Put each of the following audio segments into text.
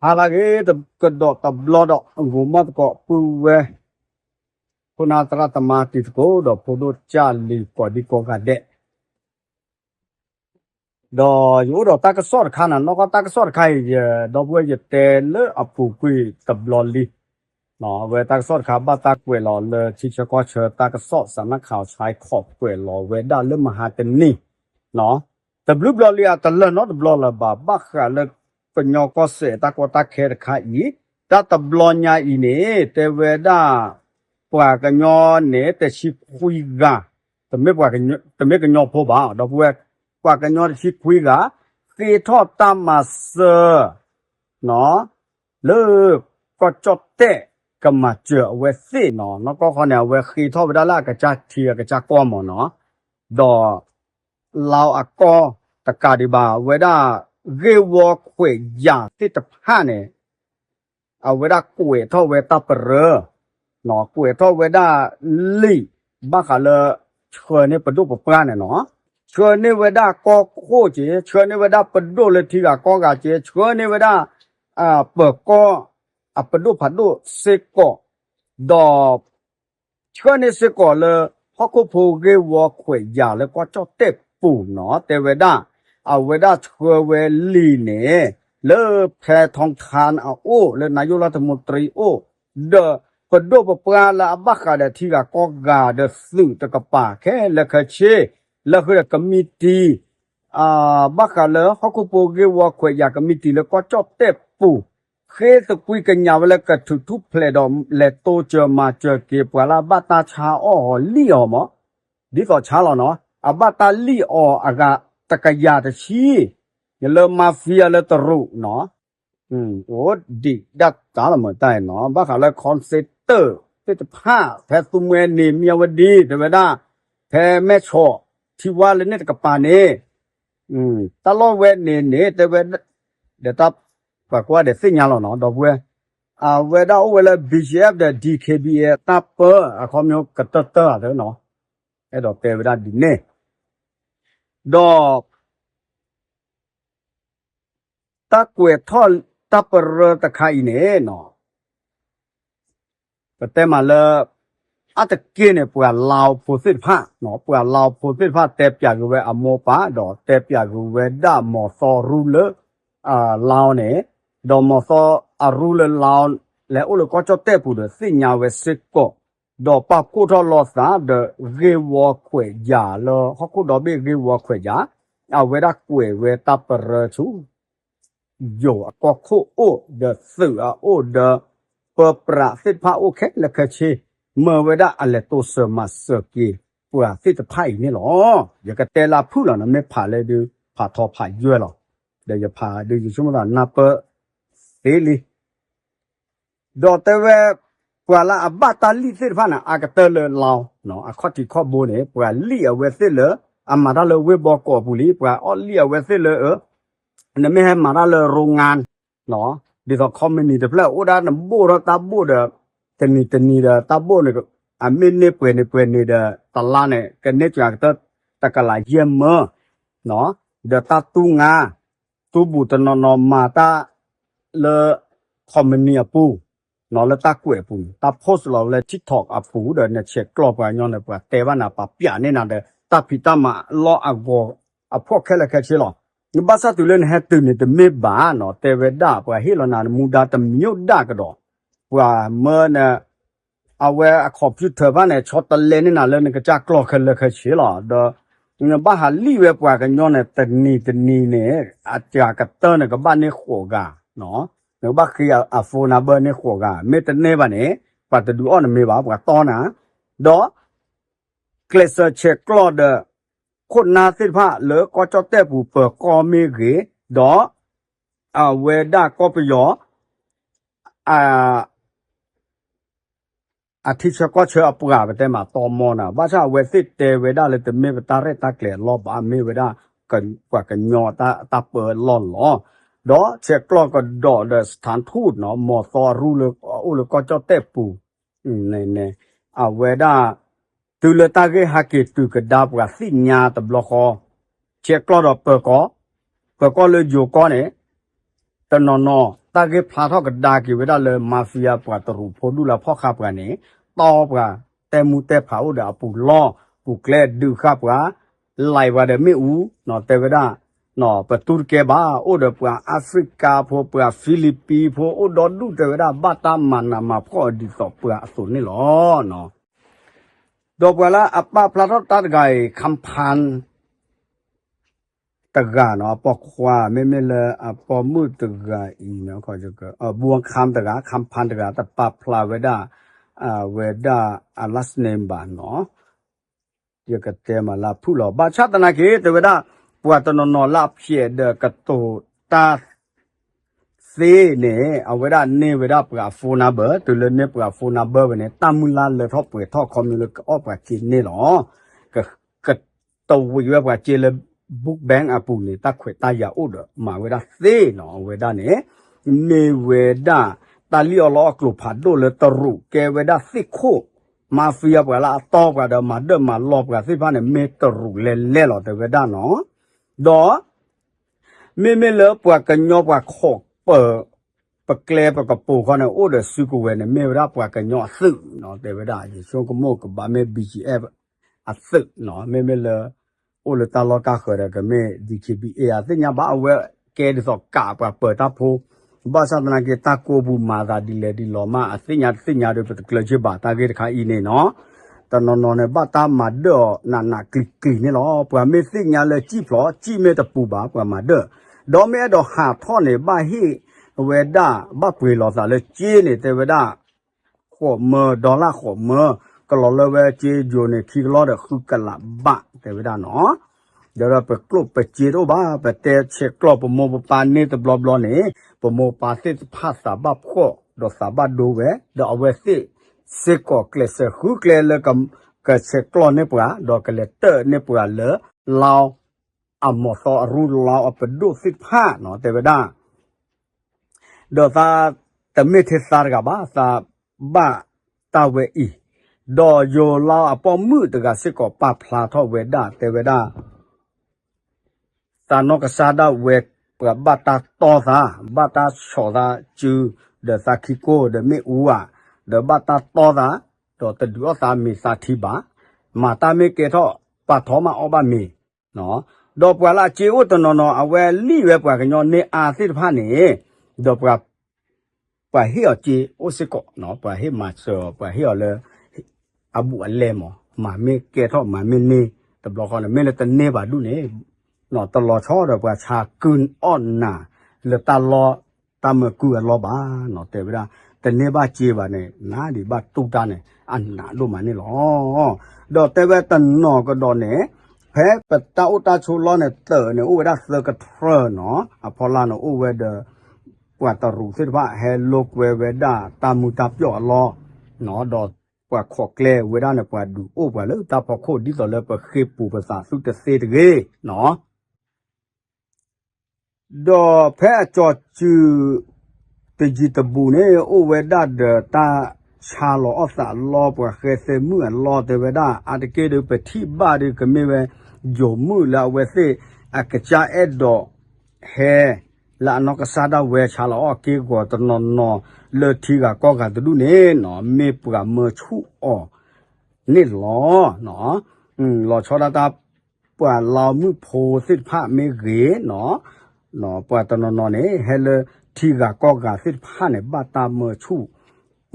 ဟါလၢအဂ့ၤ ကဒီးတဘျီဒီး ဂီၤမီၢ်သကိးပုၢ်ဝဲၢ် ခိၣ်နၢ်သရၣ်သမါတံၤသကိး ဒီးဖိဒိၣ်ကၢ်လံၤကိးဒံကိးဂၤဒဲး ဒီးယအိၣ်ဒီးတၢ်ကစီၣ်တခါန့ၣ် နီၢ်ကီၢ်တၢ်ကစီၣ်တခါအံၤ ယဒီပုၢ်ဝဲၢ်ယတဲလၢအပူၤကွံာ်တဘျီလံ. အဝဲတၢ်ကစီၣ်တခါဘၣ်တၢ်ကွဲးလီၤလၢထံဆၢကီၢ်ဆၢတၢ်ကစီၣ် စးနါခးအီၤဆါခီၣ်ကွဲးလီၤဝဲဒၣ်လၢမဟါတနံၤ တဘျုးဘျီလံအတလၢာ်နီတဘျီလၢၤဘၣ် ဘၣ်ဃးလၢကညီကီၢ်စဲၣ်တၢ်ကီတၢ်ခဲတခါအံၤ တၢ်တဘျီညါအံၤန့ၣ် တဲဝဲဒၣ် ပှၤကညီန့ၣ် တဆံခွံဂၤ တမ့ၢ်ပှၤကညီ တမ့ၢ်ကညီဖိဘၣ် ဒီပုၢ်ဝဲၢ် ပှၤကညီတဆံခွံဂၤ ဃ့ထီၣ်တၢ်မၤစၢၤ လၢကီၢ်ကၠီၣ်တဲၣ်ကမၤစၢၤအဝဲသ့ၣ်နီၤ နီၢ်ကီၢ်ခီန့ၣ် အဝဲဃ့ထီၣ်ဝဲဒၣ်လၢအကစၢ်ထံအကစၢ်ကီၢ်မၢ်နီၤ ဒီး လါအကီၢ်တကးဒံးဘၣ် အဝဲဒၣ် ဂ့ၢ်ဝီခွဲးယာ်သ့ၣ်တဖၣ်န့ၣ် အဝဲဒၣ်ကွဲးထီၣ်ဝဲတၢ်ပရၢ ကွဲးထီၣ်ဝဲဒၣ်လံာ် ဘၣ်ဃးလၢ ဆှၢန့ၢ်ပဒိၣ်ပပှၢ်န့ၣ်နီၤ ဆှၢန့ၢ်ဝဲဒၣ်ကီၢ်ခိၣ်က့ၤ ဆှၢန့ၢ်ဝဲဒၣ်ပဒိၣ်လၢထံဂၤကီၢ်ဂၤက့ၤ ဆှၢန့ၢ်ဝဲဒၣ် ပၢၤကီၢ် အပဒိၣ်ဖးဒိၣ်စ့ၢ်ကီး ဒီး ဆှၢန့ၢ်စ့ၢ်ကီးလၢ ဟီၣ်ခိၣ်ဖိဂ့ၢ်ဝီခွဲးယာ်လၢကီၢ်ကၠီၣ်တဲၣ်ပူၤနီၤ တဲဝဲဒၣ် အဝဲဒၣ်ဆှၢဝဲလံာ်န့ၣ် လၢဖဲထီထါအအိၣ် လၢနါယိၣ်လၢထမူတြံအိၣ် ဒီးပဒိၣ်ပပှၢ်လၢအဘၣ်ဃးဒီးထံဂၤကီၢ်ဂၤဒီးသုးတကပၤခဲလၢာ်ခဲဆ့ လၢဃုာ်ဒီးကမံးတံာ် ဘၣ်ဃးလၢဟီၣ်ခိၣ်ဖိဂ့ၢ်ဝီခွဲးယာ်ကမံးတံာ်လၢကီၢ်ကၠီၣ်တဲၣ်ပူၤ ဃ့သကွံၢ်ကညးဝဲလၢကထုးထူၣ်ဖျဲးဒီးလဲၤတိစၢၤမၤစၢၤက့ၤပှၤလၢအဘၣ်တၢ်ဆါအီၣ်အီၤလံၣ်အီၤမး ဒ်သိးဆါလီၤနီၤ အဘၣ်တၢ်လံၣ်အီၤအဂၤတကယၤတဆံ လၢ mafia လၢတရူးနီၤ အိၣ်ဒံးဒၣ်တၢ်လီၤမးတၢ်အံၤနီၤ ဘၣ်ဃးလၢ call center သ့ၣ်တဖၣ် ဖဲသူမှဲန့ၣ် မံၤအဝဲဒံ တဲဝဲဒၣ် ဖဲမဲၢ်ဆီး ထံဝါလၢန့ၣ်တကပၤန့ၣ် တၢ်လီၢ်ဝဲန့ၣ်န့ၣ် တဲဝဲ ဒီးတၢ်ပှၤကိးဂၤဒဲးသ့ၣ်ညါလီၤနီၤ ဒီပုၢ်ဝဲၢ် အဝဲဒၣ်အိၣ်ဝဲလၢ BGF ဒီး DKBA တၢ်ပၢ အခီပညီကတၢၢ်တၢၢ်ဧါနီၤ အဲၣ်ဒိးတဲဝဲဒၣ်ဒ်န့ၣ် ဒီး တၢ်ကွဲးထီၣ်တၢ်ပရၢတခါအံၤန့ၣ် ပတဲမးလၢ အါတက့ၢ်န့ၣ် ပှၤလါအိၤဖိသ့ၣ်တဖၣ် ပှၤလါအိၤဖိသ့ၣ်တဖၣ်တဲပၠးက့ၤဝဲအမိၢ်ပၢ် ဒီးတဲပၠးက့ၤဝဲဒၣ်မီၤသီအရူလၢ လါအိၤန့ၣ် ဒီးမီၤသီအရူလၢလါအိၤ လဲၤအိၣ်လၢကီၢ်ကၠီၣ်တဲၣ်ပူၤဒီးသ့ၣ်ညါဝဲစ့ၢ်ကီး ဒီးပာ်ဖှိၣ်ထီၣ်လိာ်သးဒီးဂ့ၢ်ဝီခွဲးယာ်လၢဟီၣ်ခိၣ်ဒီဘ့ၣ်ဂ့ၢ်ဝီခွဲးယာ် အဝဲဒၣ်ကွဲးဝဲတၢ်ပရၢဆူ ယိၤအကီၢ်ခိၣ်အိၣ်ဒီးသုးအအိၣ်ဒီး ပၢပြးသ့ၣ်တဖၣ်အိၣ်ခဲလၢာ်ခဲဆ့ မၢဝဲဒၣ်အလဲၤတိစၢၤမၤစၢၤက့ၤပှၤသ့ၣ်တဖၣ်အံၤန့ၣ်လီၤ. ယကတဲလၢဖုၣ်လီၤန့ၣ် မ့ၢ်ဖးလၢဒုးဖးထီဖးယွဲၢ်လီၤ. ဒီးယဖးဒုးယဆိကမိၣ်သးနၢ်ပၢၢ်သ့လံ ဒီးတဲဝဲ ပှၤလၢအဘၣ်တၢ်လံၣ်သ့ၣ်တဖၣ်န့ၣ် အကတၢၢ်လၢလါအိၤ အခီၣ်ထံးခီၣ်ဘိန့ၣ် ပှၤလံၣ်အဝဲသ့ၣ်လၢ အမၤတၢ်လၢဝ့ၢ်ဘီကီးအပူၤလံ ပှၤအီၣ်လံၣ်အဝဲသ့ၣ်လၢ နမ့ၢ်ဟဲမၤတၢ်လၢ ရိငါ ဒ်သိး company တဖျၢၣ်အိၣ်ဒၣ်နဘိၣ်ထီၣ်တၢ်ဘိၣ်ဒီး တနံၤတနံၤဒီးတၢ်ဘိၣ်န့ၣ် အမ့ၢ်န့ၢ်ပှဲၤန့ၢ်ပှဲၤန့ၢ်ဒီး တလါန့ၣ် ကန့ၢ်စှၤကတၢၢ်တကလးယဲၢ်မၢ ဒီးတၢ်သူငါ သူဘူးတနီၤနီၤမၤတၢ်လၢ company အပူၤ လၢတၢ်ကွဲးအပူၤန့ၣ် တၢ် post လီၤဝဲလၢ TikTok အပူၤဒီး နဆဲးကျိးပှၤကညီန့ၣ် ပှၤတဲဘၣ်နၤ ပှၤပၠးန့ၢ်နၤဒီး တၢ်ဖံးတၢ်မၤလီၢ်အဂီၤအဖှီၣ်ခဲလၢာ်ခဲဆ့လီၤ. နဘၣ်ဆၣ်တုၤလၢနဟဲတုၤန့ၣ် တမ့ၢ်ဘၣ်နီၤ တဲဝဲဒၣ်ပှၤဟ့ၣ်လီၤနၤ နမူဒါတမျိုးဒၣ်ကဒီး ပှၤမၢန အဝဲအ computer ဖၣ်န့ၣ် ဆီတလဲန့ၢ်နၤလၢနကစၢ်ကျိာ်ခဲလၢာ်ခဲဆ့လီၤ. ဒီးနဘၣ်ဟးလံၣ်ဝဲပှၤကညီန့ၣ် တနံၤတနံၤန့ၣ် အစှၤကတၢၢ်န့ၣ် ကဘၣ်န့ၢ်ဃိးဂၤ နကဘၣ်ဃ့အ phone number န့ၢ်ဃိးဂၤ မ့ၢ်တန့ၢ်ဘၣ်န့ၣ် ပှၤတဒုးအီၣ်နမ့ၢ်ဘၣ် ပှၤတီနၤ ဒီး ကျဲးစၢးဆဲးကျိးဒီး ခိၣ်နၢ်သ့ၣ်တဖၣ်လၢကီၢ်ကၠီၣ်တဲၣ်ပူၤ ပၢၤကီၢ်မ့ၢ်ဂ့ၤ, ဒီး အဝဲဒၣ်ကီၢ်ပယီၤ အထံဆၢကီၢ်ဆၢအပှၤ ပတဲမး တီမီနၤ, ဘၣ်ဆၣ်အဝဲသ့ၣ်တဲဝဲဒၣ်လၢတမ့ၢ်ပတၢ်ရဲၣ်တၢ်ကျဲၤအလီၢ်ဘၣ်, မ့ၢ်ဝဲဒၣ် ပှၤကညီတၢ်ပၢအလီၢ်လီၤ. ဒီးဆဲးကျိးကဒီးဒီး စထၣ်ထူၣ် မီၤသီအရူလၢအိၣ်လၢကီၢ်ကၠီၣ်တဲၣ်ပူၤ အဝဲဒၣ် တုၤလၢတၢ်ဂ့ၢ်ဟဲက့ၤတုၤကဒါပှၤသ့ၣ်ညါတဘျီဃီ, ဆဲးကျိးဒီးပၢၤကီၢ်, ပၢၤကီၢ်လၢယိၤကီၢ်န့ၣ် တနီၤနီၤ တၢ်ဂ့ၢ်ဖျါထီၣ်ကဒါက့ၤဝဲဒၣ်လၢ mafia ပှၤတရူးဖိဒူၣ်လၢဖီၣ်ဃာ်ပှၤန့ၣ် တီပှၤ တဲမူတဲဖးအိၣ်ဒီးအပူၤလီၢ် ပူၤကျဲဒုးဃာ်ပှၤ လဲၤပှၤဒီးမ့ၣ်အူ တဲဝဲဒၣ် ပတူၢ်တကဲဘၣ် အိၣ်ဒီးပှၤအါဖရံကၤဖိ ပှၤဖံလံးပံးဖိ အိၣ်ဒီဒူၣ်တဲဝဲဒၣ် ဘၣ်တၢ်မၤနးမၤဖှီၣ်ဒ်သိးပှၤအသိးန့ၣ်လီၤ. ဒီးပှၤလၢအပာ်ဖျါထီၣ်တၢ်တဂၤအံၤ Khamphant တဂၤနီၤ အပိာ်ခွါ မ့မ့ၢ်လၢအပိာ်မုၣ်တဂၤအံၤ Buangkham တဂၤ Khamphant တဂၤ တပာ်ဖျါဝဲဒၣ် ဝဲဒၣ်အ last name ဘၣ်နီၤ ယကတဲမးလၢဖုၣ်လီၤ ဘၣ်ဆၣ်သနာ်က့ တဲဝဲဒၣ် ပှၤတနီၤနီၤလၢအဖျဲးဒီးကတိၤတၢ် သ့န့ၣ် အဝဲဒၣ်န့ၢ်ဝဲဒၣ်ပှၤအ phone number တုၤလၢန့ၢ်ပှၤ phone number ဝဲန့ၣ် တၢ်မုၢ်လၢ်လၢထီၣ်ပှဲၤထီၣ်ခီမ့ၢ်လၢကအီၣ်ပှၤစ့န့ၣ်လီၤ. က ကတဝံးဝဲပှၤစ့လၢ book bank အပူၤန့ၣ် တၢ်ခွဲးတၢ်ယာ်အိၣ်ဒီးမၤဝဲဒၣ်သ့နီၤ အဝဲဒၣ်န့ၣ် မ့ၢ်ဝဲဒၣ် တၢ်လံၣ်အီၣ်လီအီၣ်ကျိၤဖးဒိၣ်လၢတရူးကဲဝဲဒၣ်သ့ၣ်ခိၣ် mafia ပှၤလၢအတီပှၤဒီးမၤဒၢၣ်မၤလီၤပှၤသ့ၣ်တဖၣ်န့ၣ် မ့ၢ်တရူးလဲၤလဲၤလီၤ တဲဝဲဒၣ်နီၤ ဒီး မ့မ့ၢ်လၢပှၤကညီပှၤခိးပၢၤ ပကျဲပကပိာ်ခီန့ၣ် အိၣ်ဒီးစုကဝဲၤန့ၣ် မ့ၢ်ဝဲဒၣ်ပှၤကညီအသုးနီၤ တဲဝဲဒၣ် ယဆိကမိၣ်ကဘၣ်မ့ၢ် B G F အသုးနီၤ မ့မ့ၢ်လၢ အိၣ်လၢတၢ်လီၢ်တၢ်ဃၢၤဒီး ကမ့ၢ် D K B A အသ့ၣ်ညါဘၣ် အဝဲကဲဒ်သိးကးပှၤပၢၤတၢ်ဖိ ဘၣ်ဆၣ်သနာ်က့ တၢ်ကိးပူၤမၤသးဒ်လဲၣ်ဒ်လဲၣ်မး အသ့ၣ်ညါတသ့ၣ်ညါဒီး ပတကျၢၤက့ၤဘၣ် တၢ်ဂ့ၢ်တခါအံၤန့ၣ်နီၤ တနီၤနီၤန့ၣ် ဘၣ်တၢ်မၤဒၢၣ်အီၤနးနးကျံၤကျံၤန့ၣ်လီၤ. ပှၤမ့ၢ်သ့ၣ်ညါလၢစံၣ်ဖျိး စံၣ်မ့ၢ်တပူၤဘၣ် ပှၤမၤဒၢၣ် ဒီးမ့ၢ်အဲၣ်ဒိးဟးထီၣ်န့ၣ် ဘၣ်ဟ့ၣ်ဝဲဒၣ် ဘၣ်ပှ့ၤလီၤသးလၢစ့န့ၣ် တဲဝဲဒၣ် ဃိးမၢ dollar ဃိးမၢ ကလီၤလၢဝဲစ့ယိၤန့ၣ် ခံကလီၢ်ဒီးဃုကလးဘး တဲဝဲဒၣ်နီၤ ဒီးပကျိၣ်ပစ့တအိၣ်ဘၣ် ပတဲဆဲးကျိးပမိၢ်ပပၢ်န့ၢ်တဘျီဘျီန့ၣ် ပမိၢ်ပပၢ်သ့ၣ်တဖၣ်သးဘၣ်ဖှီၣ် ဒီးသးဘၣ်ဒိဝဲ ဒီးအဝဲသ့ၣ်စ့ၢ်ကီးကျဲးစၢးဃုကျဲလၢ ကဆဲးကျိးန့ၢ်ပှၤ ဒီးကလဲၤတၢၣ်န့ၢ်ပှၤလၢ လါအမီၤသီအရူ လါအပဒိၣ်သ့ၣ်တဖၣ်နီၤ တဲဝဲဒၣ် ဒီးသးတမ့ၢ်ထဲသးတဂၤဘၣ် သးဘၣ်တၢ်ဝဲအံၤ ဒီးယိၤလါအပိာ်မုၣ်တဂၤစ့ၢ်ကီးပာ်ဖျါထီၣ်ဝဲဒၣ် တဲဝဲဒၣ် သးနီၢ်ကစၢ်ဒၣ်ဝဲ ပှၤဘၣ်တၢ်တီသး ဘၣ်တၢ်ဆီၣ်သးစု ဒီးသးခံကိၢ်ဒီးမ့ၣ်အူဧါ ဒီးဘၣ်တၢ်တီသး ဒီးတဒုးအီၣ်သးမ့ၤသးထံဘၣ် မၤတၢ်မ့ၢ်ကဲထီၣ် ပာ်ထီၣ်မးအီၣ်ဘၣ်မ့ၤ ဒီးပှၤလၢအစ့အိၣ်တနီၤနီၤ အဝဲလံၣ်ဝဲပှၤကညီန့ၢ်အါသ့ၣ်တဖၣ်န့ၣ် ဒီးပှၤ ပှၤဟ့ၣ်အီၤစ့အိၣ်စ့ၢ်ကီး ပှၤဟ့ၣ်မၤစၢၤအီၤ ပှၤဟ့ၣ်အီၤလၢ အဘူးအလဲမး မၤမ့ၢ်ကဲထီၣ်မၤမ့ၢ်န့ၢ် တဘျီဃီန့ၣ် မ့ၢ်လၢတန့ၢ်ဘၣ်ဒူၣ်န့ၣ် တလီၤဆီဒီးပှၤဆါကုၢ်အီၣ်နၤ လၢတၢ်လီၢ် တၢ်မၢကုၢ်အလီၢ်ဘၣ်နီၤ တဲဝဲဒၣ် တန့ၢ်ဘၣ်စ့ဘၣ်န့ၣ် နၤဒ်ဘၣ်တူၢ်တၢ်န့ၣ် အနးဒိၣ်မးန့ၣ်လီၤ. ဒီးတဲဝဲတနီၤကဒီးန့ၣ် ဖဲပတၢ်အိၣ်တၢ်ဆိးလီၢ်န့ၣ်တၢၢ်န့ၣ် အိၣ်ဝဲဒၣ်သၢကထြၢနီၤ အဖီလာ်န့ၣ်အိၣ်ဝဲဒီး ပှၤတရူးသ့ၣ်တဖၣ်ဟဲလိာ်ကွဲဝဲဒၣ်တၢ်မုာ်တၢ်ပျီၣ်အလီၢ် ဒီးပှၤခိးကျဲဝဲဒၣ်န့ၣ် ပှၤဒုးအိၣ်ပှၤလၢတၢ်ဖီခိၣ် ဒ်သိးလၢပဃ့ၢ်ပူၤပသးသုတသ့တဂ့ၤနီၤ ဒီးဖဲအကၠီၤစု တယံၤတဘူးန့ၣ် အိၣ်ဝဲဒၣ်ဒီးတၢ်ဆါလီၤအီၣ်သးအလီၢ် ပှၤဃဲသဲမုၣ်အလီၢ် တဲဝဲဒၣ် အါတက့ၢ်ဒီး ပထံၣ်ဘၣ်ဒီးကမ့ၢ်ဝဲ ယိၤမုၣ်လၢအဝဲသ့ၣ် အကစၢ်အဲၣ်ဒိးဟဲ လၢအနီၢ်ကစၢ်ဒၣ်ဝဲဆါလီၤအီၣ်က့ၢ်ဂီၤတနီၤနီၤ လၢထံဂၤကီၢ်ဂၤတဒူၣ်န့ၣ်နီၤ မ့ၢ်ပှၤမၢဆူၣ်အီၤန့ၣ်လီၤ. လီၤဆီဒၣ်တၢ် ပှၤလါမုၣ်ဖိသ့ၣ်တဖၣ်မ့ၢ်ဂ့ၤနီၤ ပှၤတနီၤနီၤန့ၣ် ဟဲလၢထံဂၤကီၢ်ဂၤသ့ၣ်တဖၣ်န့ၣ် ဘၣ်တၢ်မၢဆူၣ်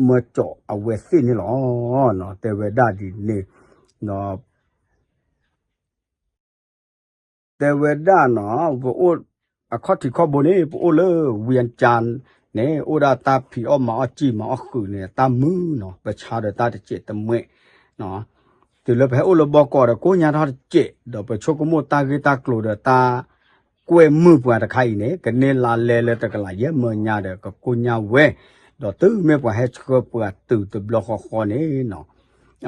မၢကၠီၤအဝဲသ့ၣ်န့ၣ်လီၤ. တဲဝဲဒၣ်ဒ်န့ၣ် တဲဝဲဒၣ်နီၤ ပအိၣ် အခီၣ်ထံးခီၣ်ဘိန့ၣ် ပအိၣ်လၢ ဝံၣ်အကၠၢၣ်န့ၣ် အိၣ်ဒၣ်တၢ်ဖံးအီၣ်မၤအီၣ်စံာ်မၤအီၣ်ဃုာ်န့ၣ် တၢ်မုာ်နီၤ ပဆါဒီးတၢ်တစဲးတမှဲး တုၤလၢပဟဲအိၣ်လၢဘီကီးဒီးကိညါထီၣ်တစဲး ဒီးပဆိကမိၣ်တၢ်ဂ့ၢ်တၢ်ကျိၤဒီးတၢ်ကွဲမုာ်ပှၤတခါအံၤန့ၣ် ကန့ၢ်လါလဲလၢတကလးယဲၢ်မၢညါဒီးကကိညါဝဲ ဒီးတုၤမ့ၢ်ပှၤဟဲဆှၢပှၤတုၤတဘျီဃီဃီန့ၣ်နီၤ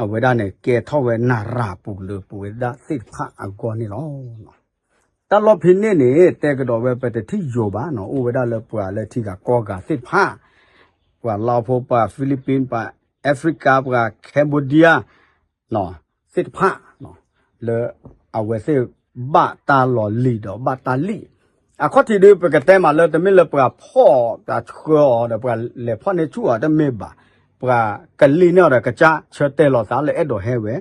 အဝဲဒၣ်န့ၣ် ကဲထီၣ်ဝဲနၤရၤပူၤလၢပဝဲဒၣ်သ့ၣ်တဖၣ်အဂီၢ်န့ၣ်လီၤ. တၢ်လီၢ်ဖဲန့ၣ်န့ၣ် တဲကဒီးဝဲပတထံၣ်ယိၤဘၣ်နီၤ အိၣ်ဝဲဒၣ်လၢပှၤလၢထံဂၤကီၢ်ဂၤသ့ၣ်တဖၣ် ပှၤလါဖိ ပှၤ Philippines ပှၤ Africa ပှၤ Cambodia သ့ၣ်တဖၣ် လၢအဝဲသ့ၣ်ဘၣ်တၢ်လီၤလံၤဒီးဘၣ်တၢ်လံၣ် အခီၣ်ထံးဒုး ပကတဲမးလၢတမ့ၢ်လၢပှၤဖီၣ်တၢ်ဆှၢအီၤဒီး ပှၤလဲၤဖီၣ်န့ၢ်ဆူၣ်အီၤတမ့ၢ်ဘၣ်, ပှၤကလံၣ်န့ၢ်အီၤဒီးကစၢ်ဆၢတဲာ်လီၤသးလၢအဲၣ်ဒိးဟဲဝဲ,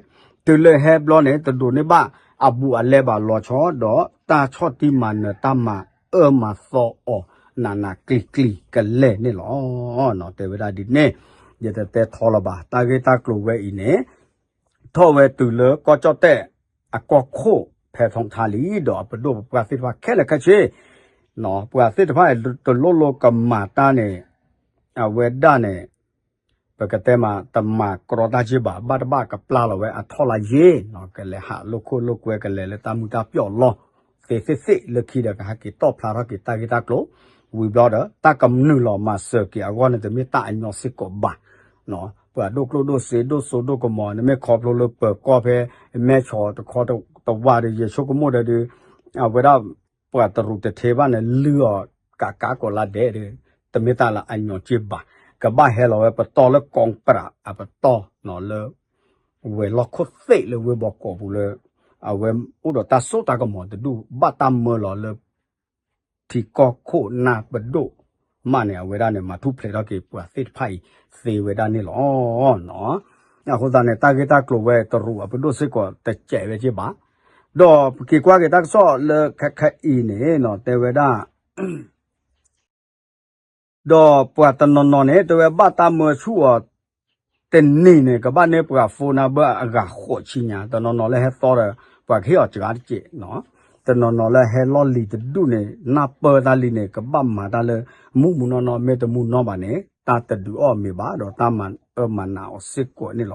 တုၤလၢဟဲဘျီန့ၣ် တဒိးန့ၢ်ဘၣ်အဘူးအလဲဘၣ်လီၤဆီ ဒီးတၢ်ဆီၣ်တံၢ်မၤနၢၤတၢ်မၤအၢမၤသီအီၤ နးနးကျံၤကျံၤကလဲာ်န့ၣ်လီၤ. တဲဝဲဒၣ်ဒ်န့ၣ်, ယတတဲထီလၢၤဘၣ်, တၢ်ဂ့ၢ်တၢ်ကျိၤဝဲအံၤန့ၣ် ထီၣ်ဝဲတုၤလၢကီၢ်ကၠီၣ်တဲၣ်အကီၢ်ခိၣ်ဖဲထီထါလံ ဒီးအပဒိၣ်ပပှၢ်သ့ၣ်တဖၣ်ခဲလၢာ်ခဲဆ့, ပှၤသ့ၣ်တဖၣ်အံၤတလိၣ်လိၣ်ကမၤတၢ်န့ၣ်, အဝဲဒၣ်န့ၣ် ပကတဲမး တမၤကြီတၢ်က့ဘၣ်, ဘၣ်တဘၣ်ကပျၢ်လီၤဝဲအထီၣ်လါယ့ၢ်, ကလဲၤဟးလိာ်ခိၣ်လိာ်ကွဲ ကလဲၤလၢတၢ်မုာ်တၢ်ပျီၣ်လီၤ, သ့သ့သ့လၢခံဒီးကဟဲက့ၤတီၣ်ဖျါထီၣ်က့ၤတၢ်ဂ့ၢ်တၢ်ကျိၤ, ဝံၤဘျီဒီး တၢ်ကနုာ်လီၤမၤစၢၤက့ၤအဂီၢ်န့ၣ် တမ့ၢ်တၢ်အညီစ့ၢ်ကီးဘၣ် ပှၤဒိၣ်ကျိၣ်ဒိၣ်စ့ဒိၣ်စိဒိၣ်ကမီၤ နမ့ၢ်ခီဖျိလၢပၢၤကီၢ်ဖဲ မဲၢ်ဆီးတခီတဝးဒီး ယဆိကမိၣ်ဒီးဒုး အဝဲဒၣ် ပှၤတရူးတထ့ဘၣ်န့ၣ် လုၢ်အီၤကးကးကိးလါဒဲးဒီး တမ့ၢ်တၢ်လၢအညီက့ဘၣ်, ကဘၣ်ဟဲလီၤဝဲပတီၢ်လၢကီၢ်ပြးအပတီၢ်နီၤ လၢ ဝဲၤလီၢ်ခိၣ်သ့ၣ်လၢဝ့ၢ်ဘီကီးပူၤလၢ အဝဲအိၣ်ဒီးတၢ်စိတၢ်ကမီၤတဒူၣ် ဘၣ်တၢ်မၢလီၤလၢ ထံကီၢ်ခိၣ်နၢ်ပဒိၣ်မးန့ၣ် အဝဲဒၣ်န့ၣ် မၤထူၣ်ဖျဲးထီၣ်က့ၤပှၤသ့ၣ်တဖၣ်အံၤသ့ဝဲဒၣ်န့ၣ်လီၤ. အဃိသတးန့ၣ် တၢ်ဂ့ၢ်တၢ်ကျိၤဝဲတရူးအပဒိၣ်စ့ၢ်ကီးတစဲးဝဲက့ဘၣ်, ဒီးပက့ၤကွၢ်က့ၤတၢ်ကစီၣ်လၢခဲခဲအံၤန့ၣ်နီၤ တဲဝဲဒၣ် ဒီးပှၤတနီၤနီၤန့ၣ် တဲဝဲဘၣ်တၢ်မၢဆူၣ်အီၤ တနံၤန့ၣ် ကဘၣ်န့ၢ်ပှၤ phone number အဂၤဃိးဆံညါ, တနီၤနီၤလၢဟဲသီဒီး ပှၤကဟ့ၣ်အီၤစှၤတက့ၢ်နီၤ, တနီၤနီၤလၢဟဲလီၢ်လံၤတဒူၣ်န့ၣ် နၢ်ပၢၢ်တၢ်လံန့ၣ် ကဘၣ်မၤတၢ်လၢ မူးမူးနီၢ်နီၢ် မ့ၢ်တမူးနီၢ်ဘၣ်န့ၣ် တၢ်တဒုးအီၣ်မ့ၤဘၣ် ဒီးတၢ်မၤအၢမၤနးအီၤစ့ၢ်ကီးန့ၣ်လီၤ.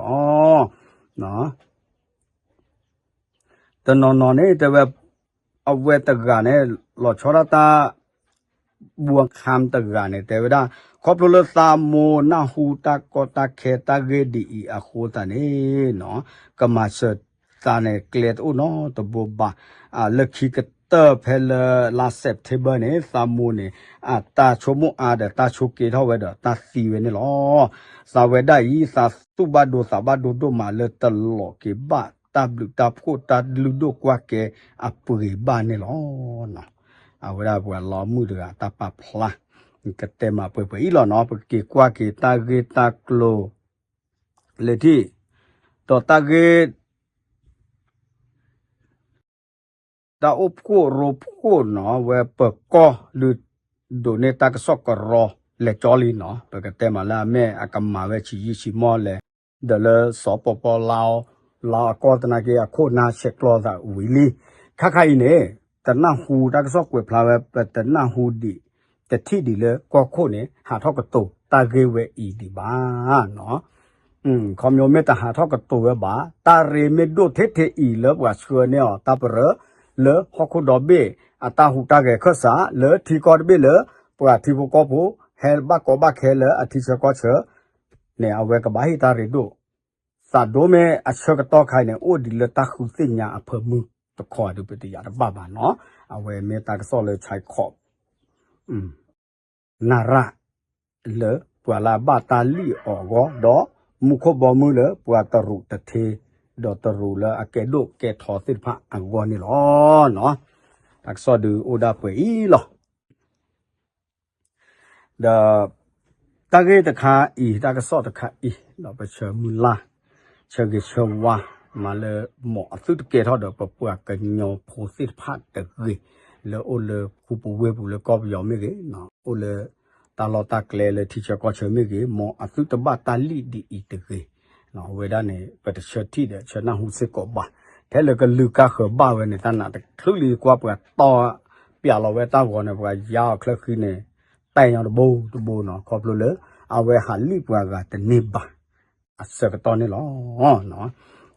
တနီၤနီၤန့ၣ် တဲဝဲ အဝဲတဂၤန့ၣ် လီၤဆီဒၣ်တၢ် ဘှီခၣ်တဂၤန့ၣ် တဲဝဲဒၣ် ခီဖျိလၢသးမိၢ်နၢ်ဟူတၢ်ကီတၢ်ခဲတၢ်ဂ့ၢ်ဒ်အံၤအဃိသတးန့ၣ်နီၤ ကမၤစၢၤသးန့ၣ် ကျဲတအိၣ်နီတဘိဘၣ်. လၢခံကတၢၢ်ဖဲလၢလါ September န့ၣ် သးမိၢ်န့ၣ် အတၢ်ဆိကမိၣ်အါဒီးတၢ်ဆိးက့ထီၣ်ဝဲဒီး တၢ်သံဝဲန့ၣ်လီၤ. သးဝဲဒၣ်အံၤ သးသူၣ်ဘၣ်ဒိသးဘၣ်ဒိဒိၣ်မးလၢတလီၤက့ၤဘၣ် တၢ်ဘျုးတၢ်ဖှိၣ်တၢ်လုၢ်ဒိၣ်ကွၢ်ကဲအပှ့ၤဘၣ်န့ၣ်လီၤ. အဝဲဒၣ်ပှၤလီၤမုၢ်တဂၤတၢ်ပာ်ဖျါ ကတဲမးပှဲၤပှဲၤအံၤလီၤနီၤ. ပက့ၤကွၢ်က့ၤတၢ်ဂ့ၢ်တၢ်ကျိၤ လၢထံၣ် ဒီးတၢ်ဂ့ၢ် တၢ်အိၣ်ဖှိၣ်ရိဖှိၣ်နီၤ ဝဲပၢၤကီၢ်ဒုး ဒိးန့ၢ်တၢ်ကစီၣ်ကရီ လဲၤကၠီလံနီၤ. ပကတဲမးလၢအမ့ၢ်အကမၤဝဲဆံးယံာ်ဆံးမီၢ်လဲၣ် ဒီးလၢစီၤပီပီလါ လါအကီၢ်သနာ်က့ အခိၣ်နၢ်ဆဲးကျိးသးဝံၤလံ. ခါခါအံၤန့ၣ် တနၢ်ဟူတၢ်ကစီၣ်ကွဲးဖျါဝဲ ပတနၢ်ဟူဒံး တထံၣ်ဒံးလၢကီၢ်ခိၣ်န့ၣ် ဟးထီၣ်ကတိၤတၢ်ဂ့ၢ်ဝဲအံၤဒံးဘၣ်နီၤ. ခီမ့ၢ်မ့ၢ်တဟးထီၣ်ကတိၤဝဲဘၣ် တၢ်ရ့မ့ၢ်ဒိၣ်ထဲထဲအံၤလၢပှၤဆှၢန့ၢ်အီၤတၢ်ပရၢ လၢဟီၣ်ခိၣ်ဒီဘ့ၣ် အတၢ်ဟူးတၢ်ဂဲၤခၢၣ်စး လၢထံကီၢ်တဘ့ၣ်လၢ ပှၤထံဖိကီၢ်ဖိ ဟဲဘၣ်ကီဘၣ်ခဲလၢအထံဆၢကီၢ်ဆၢ န့ၣ် အဝဲကဘၣ်ဟ့ၣ်တၢ်ရ့ဒိၣ် သးဒိၣ်မ့ၢ်အဆၢကတီၢ်ခါအံၤန့ၣ် အိၣ်ဒံးလၢတၢ်ဃုသ့ၣ်ညါအဖၢမုၢ်တခီဒုး ပတယာ်တဘၣ်ဘၣ်နီၤ. အဝဲမ့ၢ်တၢ်ကစီၣ်လၢဆဲးခီး နၢ်ရၣ် လၢပှၤလၢအဘၣ်တၢ်လံၣ်အီၤအဂီၢ် ဒီးမူခိၣ်ဘီမုၢ်လၢပှၤတရူးတထ့ ဒီးတရူးလၢအကဲဒိၣ်ကဲထီသ့ၣ်တဖၣ်အဂီၢ်န့ၣ်လီၤ. တၢ်ကစီၣ်ဒုးအိၣ်ဒၣ်ပှဲၤအံၤလီၤ. ဒီး တၢ်ဂ့ၢ်တခါအံၤ တၢ်ကစီၣ်တခါအံၤ ဒီးပဆၢမုၢ်လၢ် ဆၢဂ့ၤဆၢဝါ မၤလၢ မ်အသုတကဲထီၣ်ဒီးပပှၤကညီဖိသ့ၣ်တဖၣ်တဂ့ၤ လၢအိၣ်လၢခူပူၤဝ့ၢ်ပူၤလၢကီၢ်ပယီၤမ့ၢ်ဂ့ၤ, အိၣ်လၢ တၢ်လီၢ်တၢ်ကျဲလၢထံဆၢကီၢ်ဆၢမ့ၢ်ဂ့ၤ, မ်အသုတဘၣ်တၢ်လံၣ်ဒ်အံၤတဂ့ၤ. အဝဲဒၣ်န့ၣ် ပတဆၢထံၣ်ဒီးဆၢနၢ်ဟူစ့ၢ်ကီးဘၣ်. ထဲလၢကလုၢ်ကါဃၢၤဘၣ်ဝဲန့ၣ် တၢ်နးတချုးလံကွၢ်ပှၤတီၢ် ပျးလီၤဝဲတၢ်ဂီၤန့ၣ် ပှၤယါအီၤချၢဃံန့ၣ် တဲညီတဘိတဘိနီၤ ခီဖျိလၢ အဝဲဟးလံၣ်ပှၤဂၤတန့ၢ်ဘၣ် အဆၢကတီၢ်န့ၣ်လီၤ.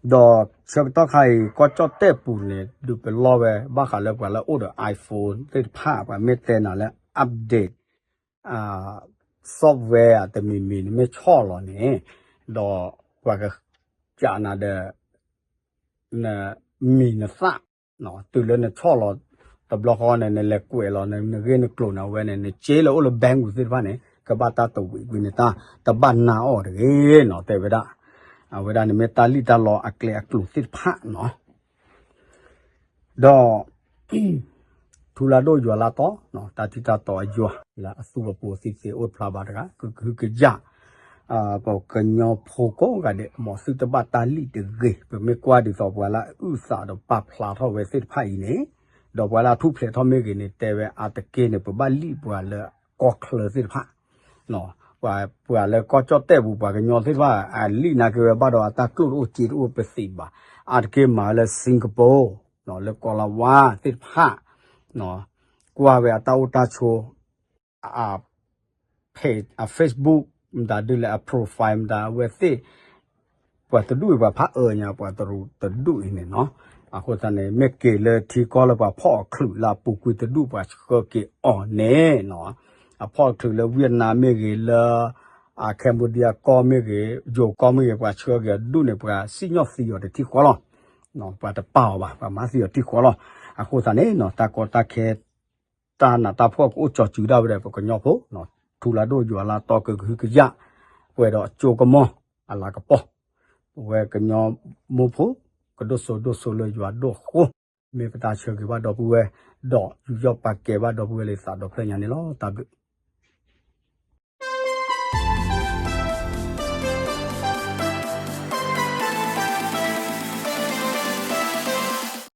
ဒီးဆၢကတီၢ်ခါအံၤ ကီၢ်ကၠီၣ်တဲၣ်ပူၤန့ၣ် ဒုးပလီၢ်ဝဲ ဘၣ်ဃးလၢပှၤလၢအိၣ်ဒီး iPhone သ့ၣ်တဖၣ် ပှၤမ့ၢ်တဲနၤလၢ update software တမံၤမံၤ နမ့ၢ်ဆီၣ်လီၤန့ၣ် ဒီးပှၤကစးနၤဒီး နမံၤနသၣ် တုၤလၢနဆီၣ်လီၤ တဘျီဃီန့ၣ် နလဲၤကွဲးလီၤ နဂ့ၢ်နကျိၤန့ၣ် အဝဲန့ၣ် နစ့လၢအိၣ်လၢ bank ပူၤသ့ၣ်တဖၣ်န့ၣ် ကဘၣ်တၢ်တဝံးကွံာ်န့ၣ် တၢ်တဘၣ်နါအီၤတဂ့ၤနီၤ တဲဝဲဒၣ်. အဝဲဒၣ်န့ၣ်မ့ၢ်တၢ်လံၣ်တၢ်လီအကျဲအကျိၤသ့ၣ်တဖၣ်နီၤ. ဒီး ထူလၢဒိၣ်ယွၤလၢတီ, တၢ်ထံတၢ်တီအယွၤ လၢအသူအပူၤသံသ့အိၣ်ဖျါဘၣ်တဂၤ ကဟုကယာ် ပကညီဖိကိးဂၤဒဲး မ်သုတဘၣ်တၢ်လံၣ်တဂ့ၤ. ပမ့ၢ်ကွၢ်ဒ်သိးပှၤလၢအအုၣ်သးဒီးပာ်ဖျါထီၣ်ဝဲသ့ၣ်တဖၣ်အံၤန့ၣ်, ဒီးပှၤလၢအထူၣ်ဖျဲးထီၣ်မ့ၢ်ဂ့ၤန့ၣ် တဲဝဲအါတက့ၢ်န့ၣ် ပဘၣ်လံၣ်ပှၤလၢကီၢ်ချၢသ့ၣ်တဖၣ် ပှၤလၢကီၢ်ကၠီၣ်တဲၣ်ပူၤ ပှၤကညီသ့ၣ်တဖၣ် အလံၣ်နာ်က့ဝဲဘၣ်ဒီးအတၢ်ကျိၣ်တအိၣ်စ့တအိၣ်ပသ့ဘၣ်. အါတက့ၢ်မၤဝဲလၢ Singapore လၢကီၤလၤဝါသ့ၣ်တဖၣ် ကွၢ်ဝဲအတၢ်အိၣ်တၢ်ဆိး အ page အ Facebook မတၤဒ်လဲၣ် အ profile မတၤအဝဲသ့ၣ် ပှၤတဒူၣ်အံၤပှၤဖးအၢညါ ပှၤတရူးတဒူၣ်အံၤန့ၣ်နီၤ. အဃိသတးန့ၣ် မ့ၢ်က့ၤလၢထံကီၢ်လၢပှၤဖီၣ်အချုးလၢအပူၤကွံာ်တဒူၣ်ပှၤဆှၢက့ၤအီၤန့ၣ်နီၤ, အဖီၣ်အချုးလၢ Vietnam မ့ၢ်ဂ့ၤ လၢ Cambodia ကီၢ်မ့ၢ်ဂ့ၤ ယိၤကီၢ်မ့ၢ်ဂ့ၤ ပှၤဆှၢက့ၤအီၤတဒူၣ်န့ၣ် ပှၤစံၣ်ညီၣ်သံအီၤတထံၣ်ဃီလီၤ. ပှၤတပာ်အီၤဘၣ် ပှၤမၤသံအီၤတထံၣ်ဃီလီၤ. အဃိသတးန့ၣ်နီၤ တၢ်ကီတၢ်ခဲ တၢ်နးတၢ်ဖှီၣ်ကအိၣ်ကၠီၤစုၤဒၣ်ဝဲဒီး ပကညီဖိ ထူလၢဒိၣ်ယွၤလၢတီ ကဟုကယာ် ပှဲၤဒီးအစိကမီၤ အလၤကပီၤ ပဝဲကညီမိၢ်ဖိ ကဒိၣ်စိဒိၣ်စိလၢယွၤဒိၣ်အဃိ, မ့ၢ်ပတၢ်ဆၢဂ့ၤဘၣ်ဒီပုၢ်ဝဲၢ် ဒီးယူးယီၣ်ပာ်ကဲဘၣ်ဒီပုၢ်ဝဲၢ်လၢသးဒီဖျၢၣ်ညါန့ၣ်လီၤ. တၢ်ဘျုး